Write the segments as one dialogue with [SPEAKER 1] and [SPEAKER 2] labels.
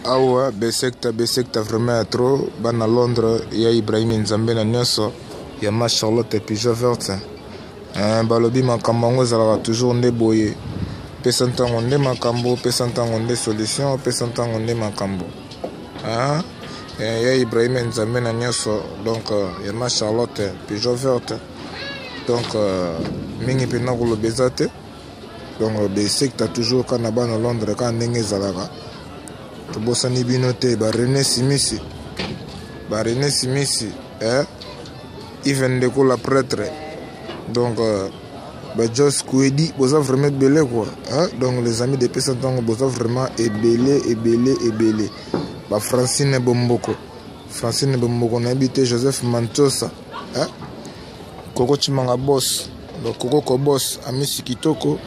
[SPEAKER 1] Awa besekta besekta vraiment ya trop bana Londres ya Ibrahim Nzambe na nyonso ya ma Charlotte Pigeon verte eh, balobi makambo yango ezalaka toujours nde boye pesa ntango nde makambo pesa ntango nde solution pesa ntango nde makambo hein? Eh, ya Ibrahim Nzambe na nyonso donc euh, ya ma Charlotte Pigeon verte donc euh, mingi mpenza koloba eza te Donc besekta toujours kaka na bana Londres kaka ndenge ezalaka. Tobosani bino te ba Rene Simisi. Ba Rene Simisi, eh? Yves Ndeko la prêtre. Donc euh, ba Jos Kwedi, boza vraiment ebele quoi. Hein? Donc les amis de Pesa Ntango boza vraiment ebele ebele ebele. Ba Francine Bomboko. Francine Bomboko nayebi te Joseph Mantosa. Hein? Koko Chimanga boss, donc Koko ko boss, Amisi Kitoko,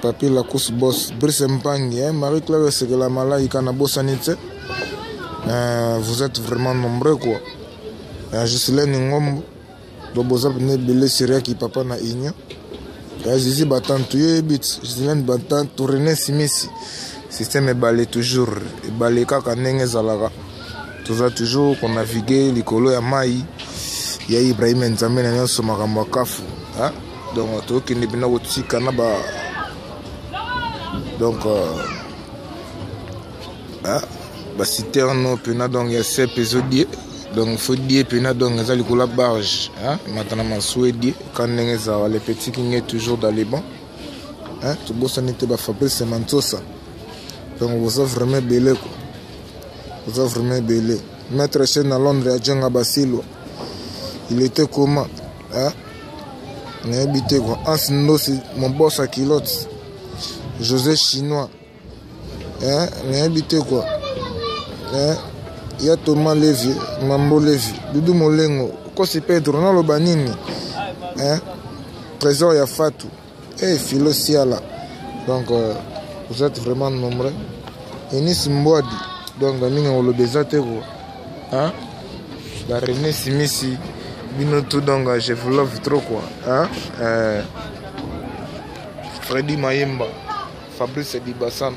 [SPEAKER 1] Papi Lakus boss, Brice Mpangi, hein, Marie Claire Sekela Malaika na bosani te. Euh, vous êtes vraiment nombreux quoi. Euh, Gislaine Ngombo, donc boza pene ebele Syriaki papa na Union. Ya Zizi Batantu ye bit, Gislaine Batantu, René Simisi. Système ebale toujours, ebale kaka ndenge ezalaka. Toza toujours ko naviguer likolo ya mai ya Ibrahim Nzambe na nyonso makambo ya kafu hein? Donc tokende mpena kotika na ba donc euh, hein? ba citerne mpena donc ya sep ezodie donc fo die mpena donc eza likolo ya barge hein? mata na masuwa edie ka ndenge ezala le petit king est toujours dans les bancs hein? Tobosani te ba Fabrice Mantosa donc boza vraiment ebele quoi. Oza vraiment ebele. Maître Chen na Londres ya Djenga Basilwa. Il était comment? Hein? Nayebi te quoi. Hans Ndosi, mon boss à culotte. José Chinois. Hein? Nayebi te quoi. Hein? Ya Thomas Levi, Mambo Levi, Doudou Molengo, Kosi Pedro, naloba nini? Hein? Trésor ya Fatou. Hey, Philo Siala. Donc, euh, vous êtes vraiment nombreux. Enis Mbwadi. Donc, mingi koloba eza te ko. Hein? Ba René Simisi. Bino tout donc, je vous love trop quoi. Hein? Euh, Freddy Mayemba. Fabrice Dibasana.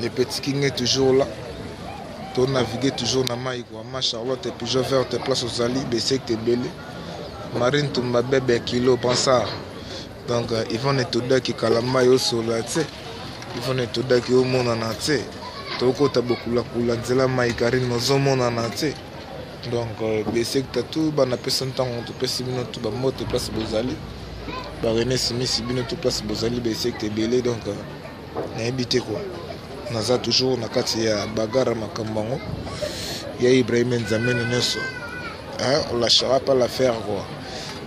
[SPEAKER 1] Le petit King est toujours là. To naviguer toujours na mai quoi. Ma Charlotte et Pigeon verte place aux Ali, Besek Tebele. Marine Tumba bebe kilo pensar. Donc euh, Yvonne Todaki kalamba yo solo tse. Yvonne Todaki omonana tse. Tokota bokulakula nzela mai Karine ozomonana tse. Donc euh, besek tatu bana pesa ntango topesi bino tu bambote place bozali. Ba René Simisi bino tu place bozali besek ebele donc euh, nayebi te quoi. Naza toujours na kati ya bagara makambo yango ya Ibrahim Nzambe nyonso. Hein, on lâchera pas l'affaire quoi.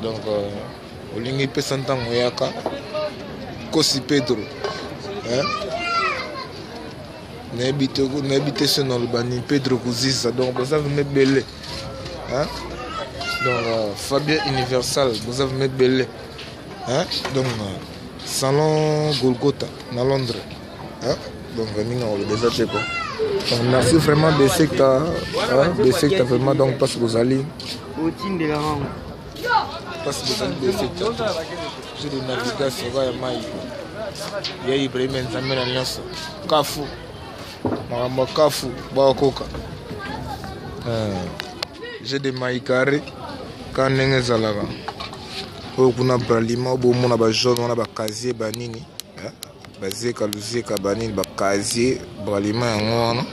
[SPEAKER 1] Donc euh, olingi pesa ntango yaka kosi Pedro. Hein? Nayebi te nayebi te so naloba nini Pedro Kuziza donc boza vraiment ebele. Hein? Donc euh, Fabien Universal boza vraiment ebele. Hein? Donc euh, salon Golgotha na Londres. Hein? Donc mingi nakoloba eza te quoi. Donc merci vraiment Besekta, hein? Besekta vraiment donc place bozali.
[SPEAKER 2] Otindela wango.
[SPEAKER 1] Place bozali Besekta. Jeu de navigation ya mai. Ya Ibrahim Nzambe na nyonso. Kafu. Makambo ya kafu bakoka. Jeu de mai carré ka ndenge ezalaka. Oyo kuna Bralima bomona ba jaune wana ba casier ba nini. Bazeka luzeka banini bakazie bralima yango wana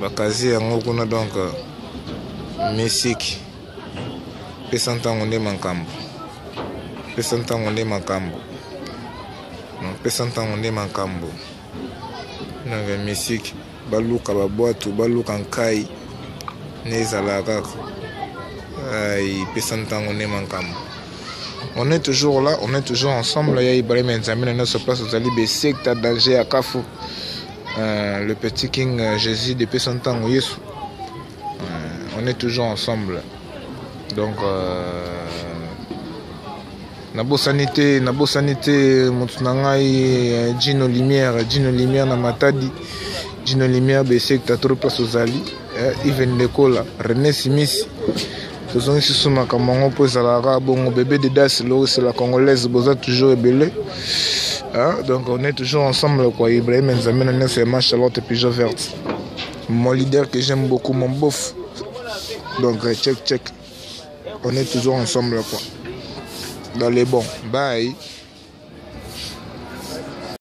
[SPEAKER 1] bakazie yango kuna donc misiki pesa ntango nde makambo pesa ntango nde makambo pesa ntango nde makambo donc misiki baluka babwatu baluka nkai nde ezalaka kaka ai pesa ntango nde makambo. On est toujours là, on est toujours ensemble. Il y a Ibrahim Nzambe na notre place ozali besekta danger ya kafu. Euh, le petit King euh, Jésus depuis son temps Yesu. Euh, on est toujours ensemble. Donc euh, nabosani te nabosani te moto na ngai Gino Lumière Gino Lumière na Matadi Gino Lumière besekta trop place ozali Yves Ndekola René Simisi tozongisi susu makambo yango mpo ezalaka bongo bebe de das loris la congolaise boza toujours ebele. Hein? Donc on est toujours ensemble quoi. Ibrahim Nzambe na nyonso ya ma Charlotte Pigeon Verte. Mon leader que j'aime beaucoup, mon beauf. Donc check check. On est toujours ensemble quoi. Dans les bons. Bye.